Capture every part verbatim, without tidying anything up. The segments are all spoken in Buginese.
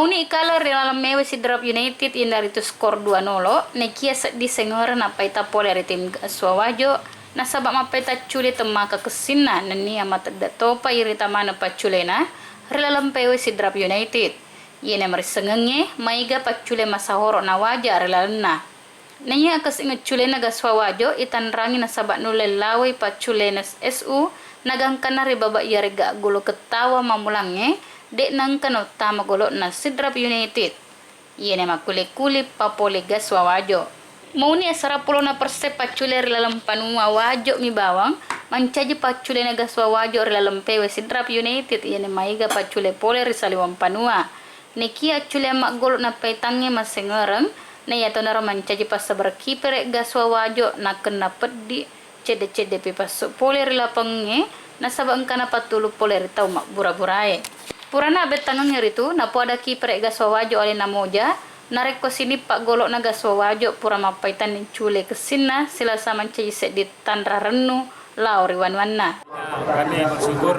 Mauni kala ri laleng mewe Sidrap United, iyanaritu skor dua nol, nekia seddi sengereng nappaita pole ri tim Gaswa Wajo, nasaba mappaita accule temmaka kessinna, nennia matedde topa irita maneng pacculena ri laleng pewe Sidrap United. Iyana marissengengnge, maega paccule masahoro nawaja ri lalenna. Naiya akessing acculena Gaswa Wajo itanrangi nasaba nulle lawoi pacculena S U, nagangkanna ri babak iyaregga aggolo kettawa mammulangnge, de'na engka nauttama golo'na Sidrap United. Iyana makkulle-kulle papole Gaswa Wajo. Mauni asera pulona persen paccule ri laleng panua Wajo mi bawang, mancaji pacculena Gaswa Wajo ri laleng pewe Sidrap United, iyana maega paccule pole ri saliweng panua. Nekia acculeang maggolo nappaitangnge massengereng, naiyatonaro mancaji passabareng kipere Gaswa Wajo nakkenna peddi, cedde-ceddepi passu pole ri lapangengnge, nasaba engkana pattulu pole ri tau mabbura-burae. Purana abettangengnge ritu, napoada kipere Gaswa Wajo alena Moja, narekko sining paggolo'na Gaswa Wajo pura mappaitanni cule kessinna, silasa mancaji seddi tanra rennu lao ri wanuanna. Kami bersyukur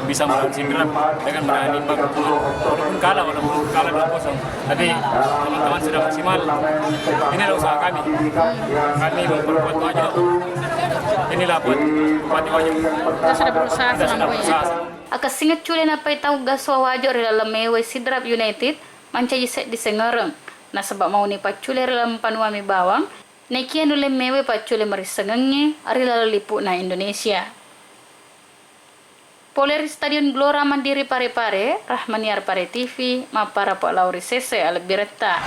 bisa melawan Sidrap dengan berani imbang. Walaupun kalah, walaupun kalah dua kosong. Tapi teman-teman sudah maksimal. Inilah usaha kami. Kami memperkuat Wajo. Inilah buat Bupati Wajo. Kita sudah berusaha. Kita sudah berusaha. Akessing accule nappaitau Gaswa Wajo ri laleng mewe Sidrap United mancaji seddi sengereng. Nasaba mauni paccule ri laleng panua mi bawang, nekia nulle mewe paccule marissengengnge ri laleng lipu'na Indonesia. Pole ri Stadion Gelora Mandiri Parepare, Rahmaniar Pare T V, mapparapo lao ri sese alebbiretta.